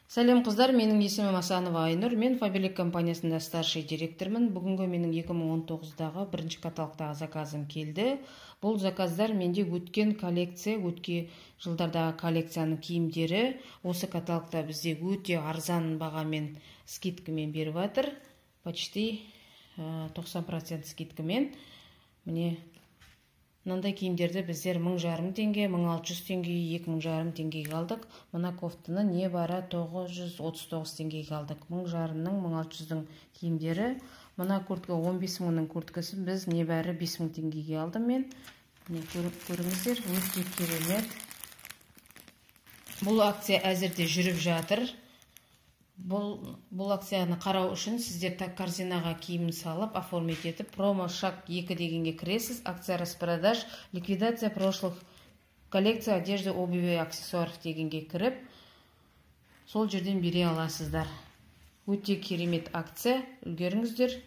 Сәлем, қыздар! Менің есімім Асанова Айнұр, мен Фаберлик компаниясында старший директормын. Бүгінгі менің 2019-дағы бірінші каталогтағы заказым келді. Бұл заказдар менде өткен коллекция, өткен жылдардағы коллекцияның киімдері. Осы каталогта бізде өте арзан бағамен, скидкамен беріп жатыр, почти 90% скидкамен. Міне, мынандай киімдерді біздер 1500 теңге, 1600 теңге, 2500 теңгеге алдық. Мына кофтаны небары 939 теңгеге алдық. 1500-ның, 1600-дің киімдері. Мына куртка, 15 000-ның курткасын біз небәрі 5000 теңгеге алдым мен. Міне, көріп көріңіздер, өте керемет. Бұл акция әзірде жүріп жатыр. Бұл акцияны қарау үшін сіздер так корзинаға киім салып, оформить етіп, промо шаг 2 дегенге кіресіз. Акция распродаж, ликвидация прошлых коллекция одежды, обуви, аксессуаров дегенге кіріп, сол жерден бере аласыздар. Өте керемет акция, үлгеріңіздер.